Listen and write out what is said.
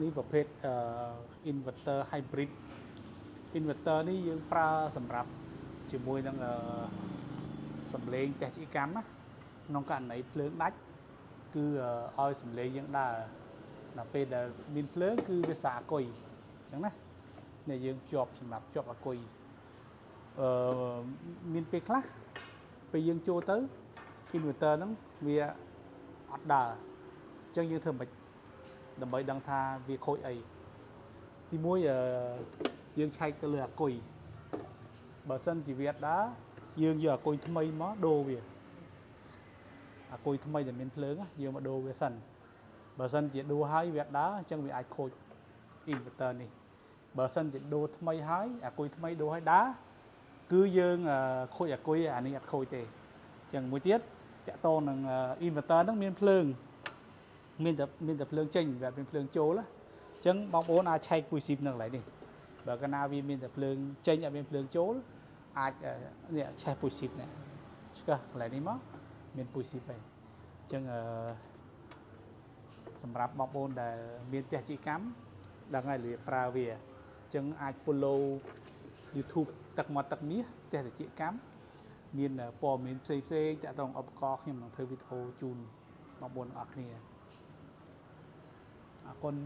នេះប្រភេទអឺ inverter hybrid inverter នេះយើងប្រើសម្រាប់ជាមួយនឹងអឺសំឡេងផ្ទះជីកម្មណាក្នុងករណីភ្លើងដាច់គឺឲ្យសំឡេងយើងដើរដល់ពេលដែលមានភ្លើងគឺវាសាកអាគុយអញ្ចឹងណានេះយើងភ្ជាប់សម្រាប់ភ្ជាប់អាគុយអឺមានពេលខ្លះពេលយើងចូលទៅ inverter ហ្នឹងវាអត់ដើរអញ្ចឹងយើងធ្វើមិនដើម្បីដឹងថាវាខូចអីទីមួយអឺយើងឆែកទៅលើអាគុយបើសិនជាវាអត់ដើរយើងយកអាគុយថ្មីមកដូរវាអាគុយថ្មីដែលមានភ្លើងយើងមកដូរវាសិនបើសិនជាដូរហើយវាអត់ដើរអញ្ចឹងវាអាចខូច inverter នេះបើសិនជាដូរថ្មីហើយអាគុយថ្មីដូរហើយដើរគឺយើងខូចអាគុយអានេះអត់ខូចទេអញ្ចឹងមួយទៀតតាក់ទងនឹង inverter ហ្នឹងមានភ្លើងមានតែភ្លើងចេញវាអត់មានភ្លើងចូលណាអញ្ចឹងបងប្អូនអាចឆែកពុយស៊ីបនៅកន្លែងនេះបើកាលណាវាមានតែភ្លើងចេញអត់មានភ្លើងចូលអាចនេះឆេះពុយស៊ីបនេះឆ្កឹះកន្លែងនេះមកមានពុយស៊ីបហើយអញ្ចឹងអឺសម្រាប់បងប្អូនដែលមានផ្ទះជីកម្មដឹងហើយរបៀបប្រើវាអញ្ចឹងអាច follow YouTube ទឹកមាត់ទឹកមាសផ្ទះតិចកម្មមានព័ត៌មានផ្សេងផ្សេងតាក់ទងឧបករណ៍ខ្ញុំនឹងធ្វើវីដេអូជូនបងប្អូនទាំងអស់គ្នាអរគុណ។